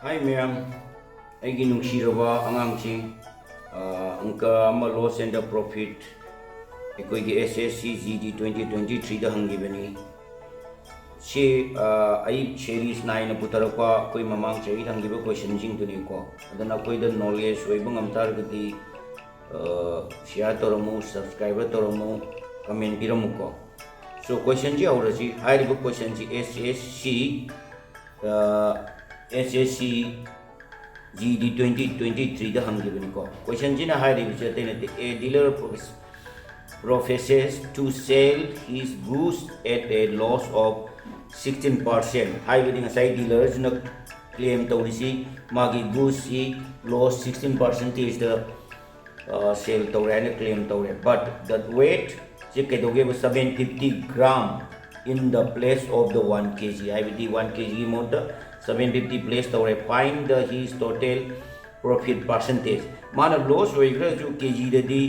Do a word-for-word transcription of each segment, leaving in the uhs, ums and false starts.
Hi ꯃꯌꯥꯝ, ꯑꯩꯒꯤ ꯅꯨꯡꯁꯤꯔꯕ ꯑꯉꯥꯡꯁꯤꯡ, ꯑ, ꯑꯪꯀ ꯑꯃ, loss and the profit, ꯑꯩꯈꯣꯏꯒꯤ S S C G D twenty twenty-threeꯗ ꯍꯪꯈꯤꯕꯅꯤ꯫ ꯁꯤ, ꯑ, ꯑꯩ series ꯅꯥꯏꯅ ꯄꯨꯊꯔꯛꯄ ꯑꯩꯈꯣꯏ ꯃꯃꯥꯡ ꯆꯍꯤꯗ ꯍꯪꯈꯤꯕ questionꯁꯤꯡꯗꯨꯅꯤꯀꯣ꯫ ꯑꯗꯨꯅ ꯑꯩꯈꯣꯏꯗ knowledge ꯑꯣꯏꯕ ꯉꯝ ꯇꯥꯔꯒꯗꯤ, ꯑ, share ꯇꯧꯔꯝꯃꯨ, subscribe ꯇꯧꯔꯝꯃꯨ, comment ꯄꯤꯔꯝꯃꯨꯀꯣ꯫ So, questionꯁꯤ ꯍꯧꯔꯁꯤ꯫ ꯍꯥꯏꯔꯤꯕ questionꯁꯤ S S C, ꯑ, S S C G D twenty twenty-threeꯗ ꯍꯪꯈꯤꯕꯅꯤꯀꯣ꯫ Questionꯁꯤꯅ ꯍꯥꯏꯔꯤꯕꯁꯤ ꯑꯇꯩ ꯅꯠꯇꯦ, "A dealer professes to sell his goods at a loss of sixteen percent", ꯍꯥꯏꯕꯗꯤ ꯉꯁꯥꯏ dealerꯁꯤꯅ claim ꯇꯧꯔꯤꯁꯤ ꯃꯥꯒꯤ goodsꯁꯤ loss sixteen percentageꯗ ꯑ, sell ꯇꯧꯔꯦ ꯍꯥꯏꯅ claim ꯇꯧꯔꯦ꯫ But the weight ꯁꯤ ꯀꯩꯗꯧꯒꯦꯕ? Seven fifty gram in the place of the one K G, ꯍꯥꯏꯕꯗꯤ one K Gꯒꯤ ꯃꯍꯨꯠꯇ seven fifty place ꯇꯧꯔꯦ꯫ Find the his total profit percentage. ꯃꯥꯅ loss ꯑꯣꯏꯈ꯭ꯔꯁꯨ K Gꯗꯗꯤ,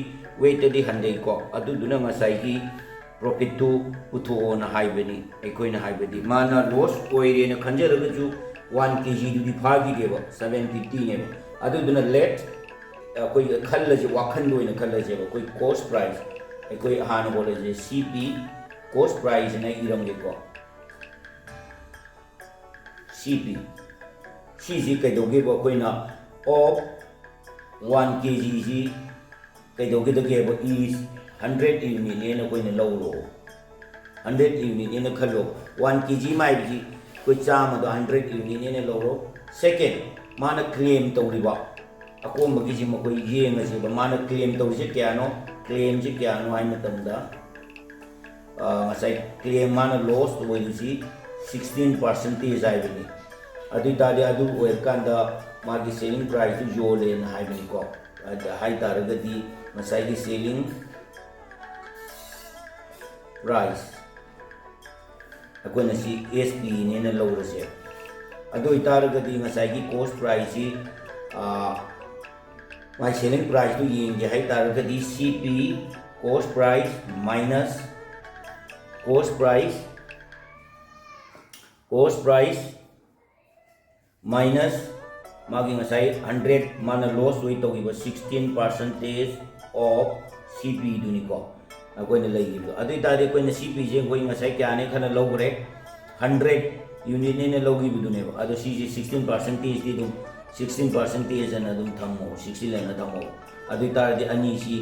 weightꯇꯗꯤ ꯍꯟꯊꯩꯀꯣ꯫ ꯑꯗꯨꯗꯨꯅ ꯉꯁꯥꯏꯒꯤ profitꯇꯨ ꯄꯨꯊꯣꯛꯑꯣꯅ ꯍꯥꯏꯕꯅꯤ꯫ ꯑꯩꯈꯣꯏꯅ ꯍꯥꯏꯕꯗꯤ ꯃꯥꯅ loss ꯑꯣꯏꯔꯦꯅ ꯈꯟꯖꯔꯒꯁꯨ one K Gꯗꯨꯗꯤ ꯐꯥꯈꯤꯗꯦꯕ, seven fiftyꯅꯦꯕ꯫ ꯑꯗꯨꯗꯨꯅ let ꯑꯩꯈꯣꯏ ꯈꯜꯂꯁꯦ, ꯋꯥꯈꯜꯗ ꯑꯣꯏꯅ ꯈꯜꯂꯁꯦꯕ꯫ ꯑꯩꯈꯣꯏ cost price, ꯑꯩꯈꯣꯏ ꯍꯥꯟꯅ ꯍꯣꯠꯂꯁꯦ, C P, cost price ꯍꯥꯏꯅ ꯏꯔꯝꯒꯦꯀꯣ꯫ C P, ꯁꯤꯁꯤ ꯀꯩꯗꯧꯒꯦꯕ? ꯑꯩꯈꯣꯏꯅ of one K Gꯁꯤ ꯀꯩꯗꯧꯒꯗꯒꯦꯕ? Is hundred unitꯅꯦꯅ ꯑꯩꯈꯣꯏꯅ ꯂꯧꯔꯣ꯫ Hundred unitꯅꯦꯅ ꯈꯜꯂꯣ꯫ One K G ꯃꯥꯏꯕꯁꯤ ꯑꯩꯈꯣꯏ ꯆꯥꯝꯃꯗꯣ hundred unitꯅꯦꯅ ꯂꯧꯔꯣ꯫ Second, ꯃꯥꯅ claim ꯇꯧꯔꯤꯕ ꯑꯀꯣꯝꯕꯒꯤꯁꯤ ꯃꯈꯣꯏ ꯌꯦꯡꯉꯁꯦꯕ꯫ ꯃꯥꯅ claim ꯇꯧꯔꯤꯁꯦ ꯀꯌꯥꯅꯣ? Claimꯁꯦ ꯀꯌꯥꯅꯣ ꯍꯥꯏ ꯃꯇꯝꯗ, ꯑ, ꯉꯁꯥꯏ claim ꯃꯥꯅ loss ꯑꯣꯏꯔꯤꯁꯤ sixteen percentage ꯍꯥꯏꯕꯅꯤ꯫ ꯑꯗꯨ ꯑꯣꯏ ꯇꯥꯔꯗꯤ ꯑꯗꯨ ꯑꯣꯏꯔꯀꯥꯟꯗ ꯃꯥꯒꯤ selling priceꯇꯨ ꯌꯣꯜꯂꯦꯅ ꯍꯥꯏꯕꯅꯤꯀꯣ꯫ ꯑꯗ ꯍꯥꯏ ꯇꯥꯔꯒꯗꯤ ꯉꯁꯥꯏꯒꯤ selling price ꯑꯩꯈꯣꯏꯅ ꯁꯤ S Pꯅꯦꯅ ꯂꯧꯔꯁꯦ꯫ ꯑꯗꯨ ꯑꯣꯏ ꯇꯥꯔꯒꯗꯤ ꯉꯁꯥꯏꯒꯤ cost priceꯁꯤ, ꯑ, ꯃꯥꯏ selling priceꯇꯨ ꯌꯦꯡꯒꯦ ꯍꯥꯏ ꯇꯥꯔꯒꯗꯤ C P, cost price minus cost price, cost price minus ꯃꯥꯒꯤ ꯉꯁꯥꯏ ꯍꯟꯗ꯭ꯔꯦꯠ ꯃꯥꯅ ꯂꯣꯁ ꯑꯣꯏ ꯇꯧꯈꯤꯕ sixteen percentage of C P ꯗꯨꯅꯤꯀꯣ ꯑꯩꯈꯣꯏꯅ ꯂꯩꯈꯤꯕꯗꯣ꯫ ꯑꯗꯨ ꯑꯣꯏꯇꯥꯔꯗꯤ ꯑꯩꯈꯣꯏꯅ C Pꯁꯦ ꯑꯩꯈꯣꯏ ꯉꯁꯥꯏ ꯀꯌꯥꯅꯦ ꯈꯟꯅ ꯂꯧꯈ꯭ꯔꯦ? ꯍꯟꯗ꯭ꯔꯦꯠ unitꯅꯦꯅ ꯂꯧꯈꯤꯕꯗꯨꯅꯦꯕ꯫ ꯑꯗꯣ ꯁꯤꯁꯦ sixteen percentageꯗꯤ ꯑꯗꯨꯝ sixteen percentage ꯑꯅ ꯑꯗꯨꯝ ꯊꯝꯃꯣ, sixteen ꯑꯅ ꯊꯝꯃꯣ꯫ ꯑꯗꯨ ꯑꯣꯏꯇꯥꯔꯗꯤ ꯑꯅꯤꯁꯤ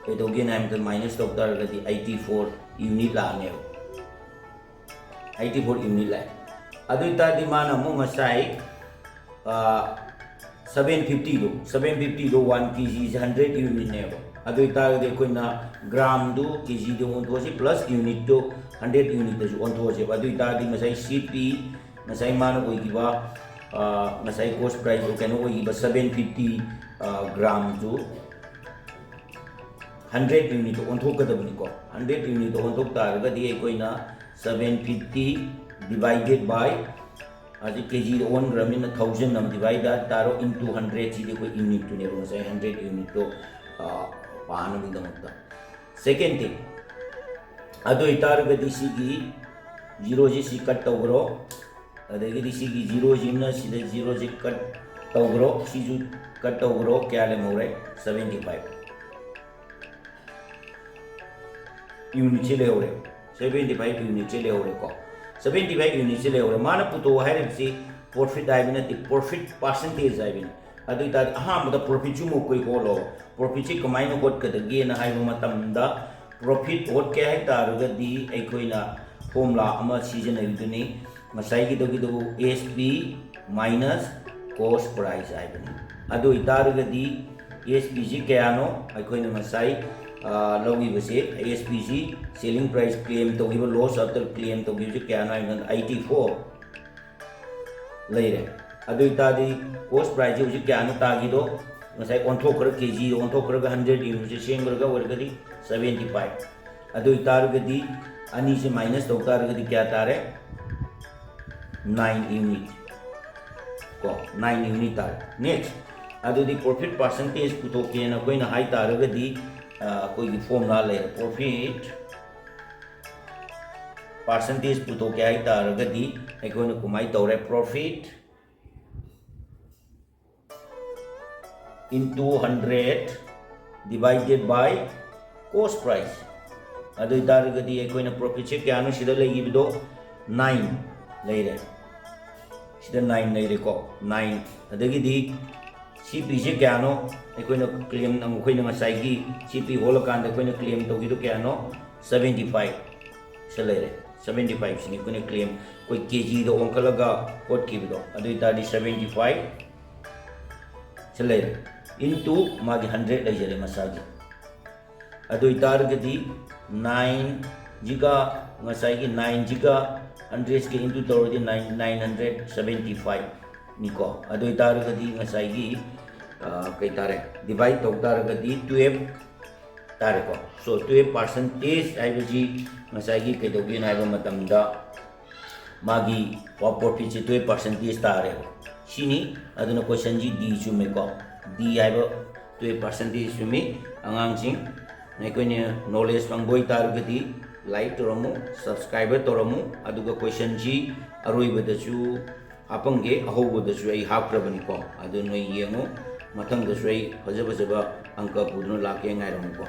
ꯀꯩꯗꯧꯒꯦꯅ ꯍꯥꯏꯕꯗ minus ꯇꯧ ꯇꯥꯔꯒꯗꯤ eighty four unit ꯂꯥꯛꯑꯅꯦꯕ꯫ Eighty four unit ꯂꯥꯛꯑꯦ꯫ ꯑꯗꯨ ꯑꯣꯏꯇꯥꯔꯗꯤ ꯃꯥꯅ ꯑꯃꯨꯛ ꯉꯁꯥꯏ seven fiftyꯗꯣ seven fiftyꯗꯣ one kgꯁꯦ hundred unitꯅꯦꯕ꯫ ꯑꯗꯨ ꯑꯣꯏꯇꯥꯔꯒꯗꯤ ꯑꯩꯈꯣꯏꯅ gramꯗꯨ kgꯗ ꯑꯣꯟꯊꯣꯛꯑꯁꯤ plus unitꯇꯨ hundred unitꯇꯁꯨ ꯑꯣꯟꯊꯣꯛꯑꯁꯦꯕ꯫ ꯑꯗꯨ ꯑꯣꯏꯇꯥꯔꯗꯤ ꯉꯁꯥꯏ C P ꯉꯁꯥꯏ ꯃꯥꯅ ꯑꯣꯏꯈꯤꯕ ꯉꯁꯥꯏ cost price ꯀꯩꯅꯣ ꯑꯣꯏꯈꯤꯕ seven fifty gramꯗꯨ hundred unitꯇ ꯑꯣꯟꯊꯣꯛꯀꯗꯕꯅꯤꯀꯣ꯫ Hundred unitꯇ ꯑꯣꯟꯊꯣꯛ ꯇꯥꯔꯒꯗꯤ ꯑꯩꯈꯣꯏꯅ seven fifty divided by ꯍꯧꯖꯤꯛ kgꯗ ꯑꯣꯟꯈ꯭ꯔꯕꯅꯤꯅ thousand ꯑꯃ divide ꯇꯥꯔꯣ into hundred ꯁꯤꯗꯤ ꯑꯩꯈꯣꯏ unitꯇꯨꯅꯦꯕ ꯉꯁꯥꯏ hundred unitꯇꯣ ꯄꯥꯅꯕꯒꯤꯗꯃꯛꯇ꯫ Second thing, ꯑꯗꯨ ꯑꯣꯏꯇꯥꯔꯒꯗꯤ ꯁꯤꯒꯤ zeroꯁꯤ ꯁꯤ cut ꯇꯧꯈ꯭ꯔꯣ꯫ ꯑꯗꯒꯤꯗꯤ ꯁꯤꯒꯤ zeroꯁꯤꯅ ꯁꯤꯗ zeroꯁꯤ cut ꯇꯧꯈ꯭ꯔꯣ꯫ ꯁꯤꯁꯨ cut ꯇꯧꯈ꯭ꯔꯣ꯫ ꯀꯌꯥ ꯂꯦꯝꯍꯧꯔꯦ? Seventy five unitꯁꯤ ꯂꯩꯍꯧꯔꯦ꯫ Seventy five unitꯁꯤ ꯂꯩꯍꯧꯔꯦꯀꯣ꯫ Seventy five unitꯁꯤ ꯂꯩꯍꯧꯔꯦ꯫ ꯃꯥꯅ ꯄꯨꯊꯣꯛꯑꯣ ꯍꯥꯏꯔꯤꯕꯁꯤ profit ꯍꯥꯏꯕ ꯅꯠꯇꯦ, profit percentage ꯍꯥꯏꯕꯅꯤ꯫ ꯑꯗꯨ ꯑꯣꯏꯇꯥꯔꯗꯤ ꯑꯍꯥꯟꯕꯗ profitꯁꯨ ꯑꯃꯨꯛ ꯑꯩꯈꯣꯏ ꯍꯣꯠꯂꯣ꯫ Profitꯁꯤ ꯀꯃꯥꯏꯅ ꯍꯣꯠꯀꯗꯒꯦꯅ ꯍꯥꯏꯕ ꯃꯇꯝꯗ profit ꯍꯣꯠꯀꯦ ꯍꯥꯏ ꯇꯥꯔꯒꯗꯤ ꯑꯩꯈꯣꯏꯅ formula ꯑꯃ ꯁꯤꯖꯤꯟꯅꯔꯤꯗꯨꯅꯤ꯫ ꯉꯁꯥꯏꯒꯤꯗꯨꯒꯤꯗꯨ S P minus cost price ꯍꯥꯏꯕꯅꯤ꯫ ꯑꯗꯨ ꯑꯣꯏꯇꯥꯔꯒꯗꯤ S Pꯁꯤ ꯀꯌꯥꯅꯣ? ꯑꯩꯈꯣꯏꯅ ꯉꯁꯥꯏ ꯂꯧꯈꯤꯕꯁꯦ S Pꯁꯤ selling price claim ꯇꯧꯈꯤꯕ, loss after claim ꯇꯧꯈꯤꯕꯁꯤ ꯀꯌꯥꯅꯣ ꯍꯥꯏꯕ ꯃꯇꯝꯗ eighty four ꯂꯩꯔꯦ꯫ ꯑꯗꯨ ꯑꯣꯏꯇꯥꯔꯗꯤ cost priceꯁꯤ ꯍꯧꯖꯤꯛ ꯀꯌꯥꯅꯣ ꯇꯥꯈꯤꯗꯣ? ꯉꯁꯥꯏ ꯑꯣꯟꯊꯣꯛꯈ꯭ꯔ, kgꯗ ꯑꯣꯟꯊꯣꯛꯈ꯭ꯔꯒ hundred unitꯁꯦ ꯁꯦꯝꯈ꯭ꯔꯒ ꯑꯣꯏꯔꯒꯗꯤ seventy five꯫ ꯑꯗꯨ ꯑꯣꯏꯇꯥꯔꯒꯗꯤ ꯑꯅꯤꯁꯦ minus ꯇꯧ ꯇꯥꯔꯒꯗꯤ ꯀꯌꯥ ꯇꯥꯔꯦ? Nine unit ꯀꯣ, nine unit ꯇꯥꯔꯦ꯫ Next, ꯑꯗꯨꯗꯤ profit percentage ꯄꯨꯊꯣꯛꯀꯦꯅ ꯑꯩꯈꯣꯏꯅ ꯍꯥꯏ ꯇꯥꯔꯒꯗꯤ ꯑꯩꯈꯣꯏꯒꯤ formula ꯂꯩꯔꯦ꯫ Profit percentage ꯄꯨꯊꯣꯛꯀꯦ ꯍꯥꯏ ꯇꯥꯔꯒꯗꯤ ꯑꯩꯈꯣꯏꯅ ꯀꯃꯥꯏꯅ ꯇꯧꯔꯦ? Profit into hundred divided by cost price. ꯑꯗꯨ ꯑꯣꯏꯇꯥꯔꯒꯗꯤ ꯑꯩꯈꯣꯏꯅ profitꯁꯦ ꯀꯌꯥꯅꯣ ꯁꯤꯗ ꯂꯩꯈꯤꯕꯗꯣ? Nine ꯂꯩꯔꯦ꯫ ꯁꯤꯗ nine ꯂꯩꯔꯦꯀꯣ, nine꯫ ꯑꯗꯒꯤꯗꯤ ꯁꯤ ꯄꯤꯁꯦ ꯀꯌꯥꯅꯣ? ꯑꯩꯈꯣꯏꯅ claim, ꯑꯩꯈꯣꯏꯅ ꯉꯁꯥꯏꯒꯤ ꯁꯤ ꯄꯤ ꯍꯣꯜꯂꯀꯥꯟꯗ ꯑꯩꯈꯣꯏꯅ claim ꯇꯧꯈꯤꯗꯣ ꯀꯌꯥꯅꯣ? Seventy five꯫ ꯁꯤ ꯂꯩꯔꯦ, seventy five ꯁꯤꯅꯤ ꯑꯩꯈꯣꯏꯅ claim, ꯑꯩꯈꯣꯏ ꯀꯦ ꯖꯤꯗ ꯑꯣꯟꯈꯠꯂꯒ ꯍꯣꯠꯈꯤꯕꯗꯣ꯫ ꯑꯗꯨ ꯑꯣꯏꯇꯥꯔꯗꯤ seventy five ꯁꯤ ꯂꯩꯔꯦ, into ꯃꯥꯒꯤ hundred ꯂꯩꯖꯔꯦ ꯃꯁꯥꯒꯤ꯫ ꯑꯗꯨ ꯑꯣꯏꯇꯥꯔꯒꯗꯤ nineꯁꯤꯒ, ꯉꯁꯥꯏꯒꯤ nineꯁꯤꯒ hundredꯁꯤꯒ into ꯇꯧꯔꯗꯤ nine, nine hundred seventy five ꯅꯤꯀꯣ꯫ ꯑꯗꯨ ꯑꯣꯏꯇꯥꯔꯒꯗꯤ ꯉꯁꯥꯏꯒꯤ, ꯑ, ꯀꯩ ꯇꯥꯔꯦ, divide ꯇꯧ ꯇꯥꯔꯒꯗꯤ twelve ꯇꯥꯔꯦꯀꯣ꯫ So twelve percentage ꯍꯥꯏꯕꯁꯤ ꯉꯁꯥꯏꯒꯤ ꯀꯩꯗꯧꯗꯣꯏꯅꯣ ꯍꯥꯏꯕ ꯃꯇꯝꯗ ꯃꯥꯒꯤ profitꯁꯦ twelve percentage ꯇꯥꯔꯦꯕ꯫ ꯁꯤꯅꯤ꯫ ꯑꯗꯨꯅ questionꯁꯤ D ꯆꯨꯝꯃꯦꯀꯣ꯫ D ꯍꯥꯏꯕ twelve percentage ꯆꯨꯝꯃꯤ꯫ ꯑꯉꯥꯡꯁꯤꯡ, ꯑꯩꯈꯣꯏꯅ knowledge ꯐꯪꯕ ꯑꯣꯏꯇꯥꯔꯒꯗꯤ like ꯇꯧꯔꯝꯃꯨ, subscribe ꯇꯧꯔꯝꯃꯨ, ꯑꯗꯨꯒ questionꯁꯤ ꯑꯔꯣꯏꯕꯗꯁꯨ ꯍꯥꯞꯄꯝꯒꯦ, ꯑꯍꯧꯕꯗꯁꯨ ꯑꯩ ꯍꯥꯞꯈ꯭ꯔꯕꯅꯤꯀꯣ꯫ ꯑꯗꯨ ꯅꯣꯏ ꯌꯦꯡꯉꯨ, ꯃꯊꯪꯗꯁꯨ ꯑꯩ ꯐꯖ ꯐꯖꯕ ꯑꯪꯀ ꯄꯨꯗꯨꯅ ꯂꯥꯛꯀꯦ, ꯉꯥꯏꯔꯝꯃꯨꯀꯣ꯫